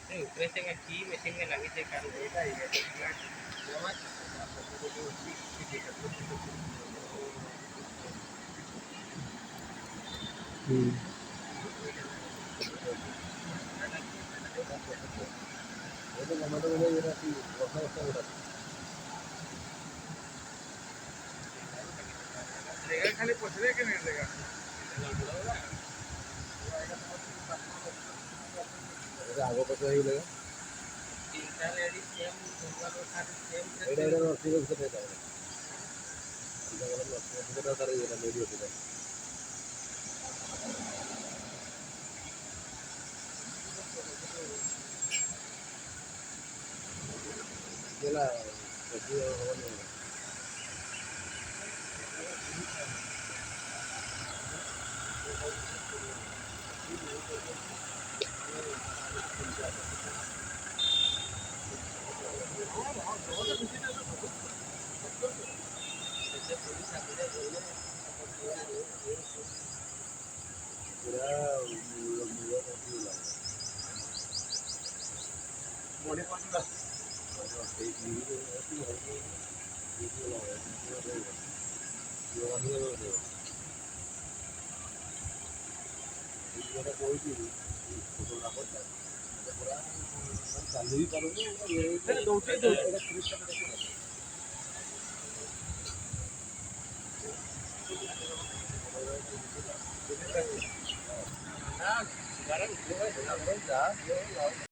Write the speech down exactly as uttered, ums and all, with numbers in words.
ᱦᱮᱸ, ᱩᱯᱨᱮ ᱥᱮᱫ ᱢᱟ ᱪᱤ ᱢᱮᱥᱤᱱ ᱜᱮ ᱞᱟᱹᱜᱤᱫ ᱛᱮ ᱠᱟᱱ ᱜᱮ᱾ ᱦᱩᱸ᱾ ᱞᱮᱜᱟ ᱠᱷᱟᱹᱞᱤ ᱯᱚᱪᱷᱨᱮ ᱜᱮ ᱢᱮᱱ ᱞᱮᱜᱟ᱾ ᱟᱜᱚ ᱯᱚᱪᱷᱨᱮ ᱦᱩᱭ ᱞᱮᱜᱟ᱾ ᱛᱤᱱᱴᱟ ᱞᱮᱰᱤᱥ ᱥᱮᱢ, ᱫᱩᱨᱜᱟ ᱫᱚ ᱠᱷᱟᱹᱞᱤ ᱥᱮᱢ ᱥᱮ ᱮᱰᱮ, ᱮᱰᱮ, ᱱᱚᱣᱟ ᱥᱤᱨᱤᱭᱟᱥ ᱠᱟᱛᱷᱟ ᱠᱟᱱᱟ᱾ ᱤᱧ ᱫᱚ ᱵᱚᱞᱮ ᱱᱚᱣᱟ ᱥᱤᱨᱤᱭᱟᱥ ᱠᱟᱛᱷᱟ ᱫᱟᱨᱮ ᱤᱭᱟᱹ ᱨᱮ ᱵᱷᱤᱰᱤᱭᱳ ᱠᱮᱫᱟ᱾ ᱪᱮᱫᱟᱜ?